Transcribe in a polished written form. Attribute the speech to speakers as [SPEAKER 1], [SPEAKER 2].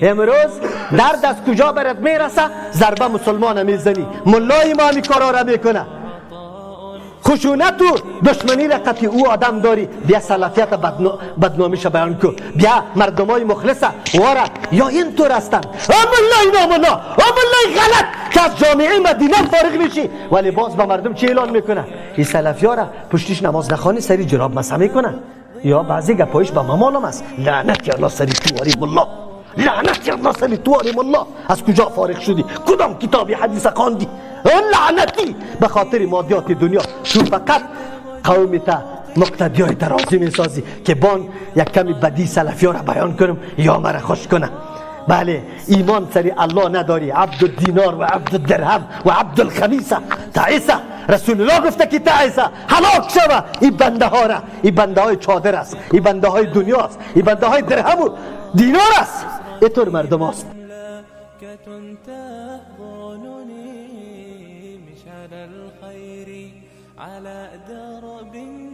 [SPEAKER 1] امروز درد از کجا برات میرسه؟ ضربه مسلمان میزنی. ملای ما همی کارا را میکنه. خشونت و دشمنی را قطعی او آدم داری. بیا سلفیت بدنامیش بیان کو، بیا مردمای مخلص واره یا اینطور هستند. ملای ناملا، ملای غلط که از جامعه مدینه فارغ میشی، ولی باز به مردم چی اعلان میکنه؟ این سلفی ها را پشتش نماز نخوانی سری جراب مسح میکنه، یا بعضی گپایش به ممالم است. لعنت الله سری تواری ملا، لعنت الله سری تواری ملا. از کجا فارغ شدی؟ کدام کتابی حدیث خواندی؟ لعنتی به خاطر مادیات دنیا تو فقط قوم تا مقتدیای ترازی میسازی که بان یک کمی بدی سلفی ها را بیان کنم یا مرا خوش کنم. بله، ایمان سری الله نداری. عبد الدینار و عبد الدرهم و عبد الخمیسه تعیسه. رسول الله گفته که تعیسه، هلاک شوه این بنده ها را. این بنده های چادر است، این بنده های دنیا است، این بنده های درهم و دینار است. اینطور مردم است.
[SPEAKER 2] تحضنني مشعل الخير على درب.